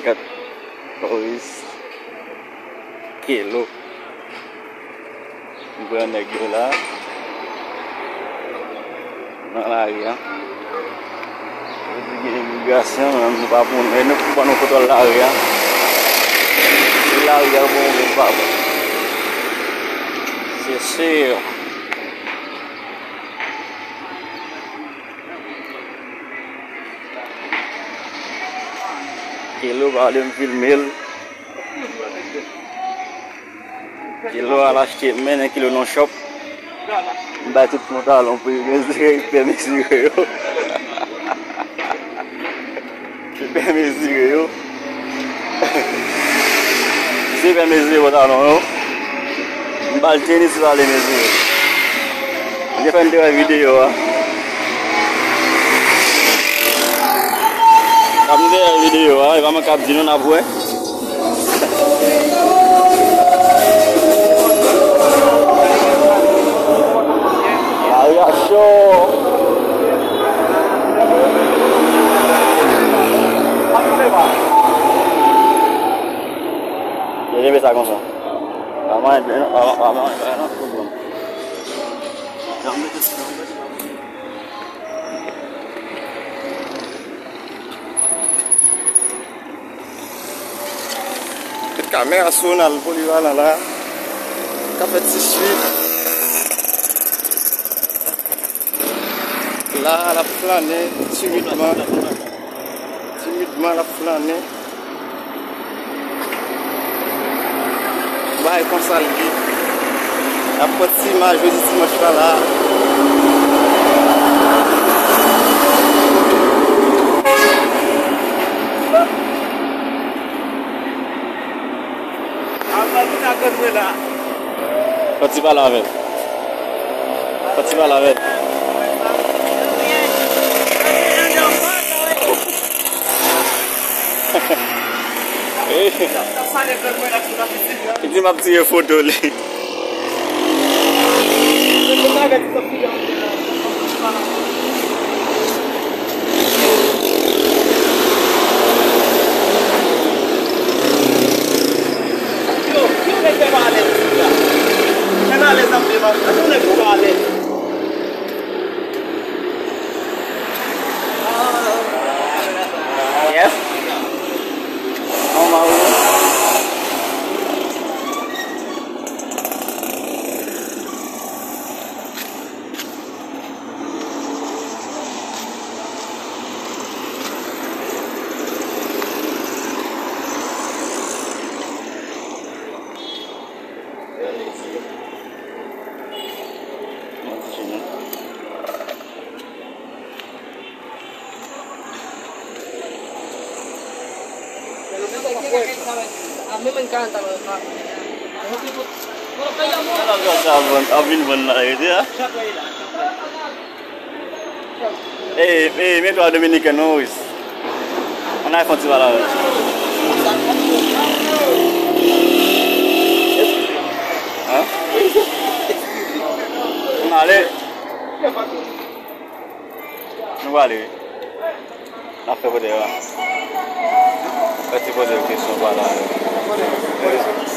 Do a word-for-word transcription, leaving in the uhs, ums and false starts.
Gad Maurice. Kelo. M pran nèg yo la. Nan lari a. Yo di gen imigrasyon, men nou pa pou nou. E nou pou ban nou kontwòl lari a. Se lari a pou nou pa bon. Se si. Kelo pa vle m filme l. Kelo al achte mennen Kelo nan shop. M bay tout pantalon pou yo mezire, pè mezire yo. Pè mezire yo. Se pè mezire pantalon yo. M ba l tenis, li ale mezire. M te fè n te wè videyo a. Ap nou te wè videyo a, e pa manke ap di nou n ap wè. Lari a cho. Yo leve sa konsa. Pa manyen, pa manyen, pa manyen. Tout kamera sou Ronald Polyvalent la. K ap fè ti swi. La, l ap flannen timidman. Timidman, l ap flannen. Bay konsa l ye. N ap pran ti imaj jodi dimanch la la. Fò ti pale avè l. Fò ti pale avè l. Li di m ap tire foto li. Yo, yo nèg yo pa alèz isit la. Nèg alèz ap devan. Yo nèg yo pa alèz. Yes. Nòmal wi. Ap vin vann la, yo di a. Ey, ey, mete w a dominikèn, non, Maurice? Ann al fè yon ti pale avè l. Hein? Ann ale. Nou prale, wi. N ap fè kote yo a. Fè ti poze yo kesyon, pale avè yo.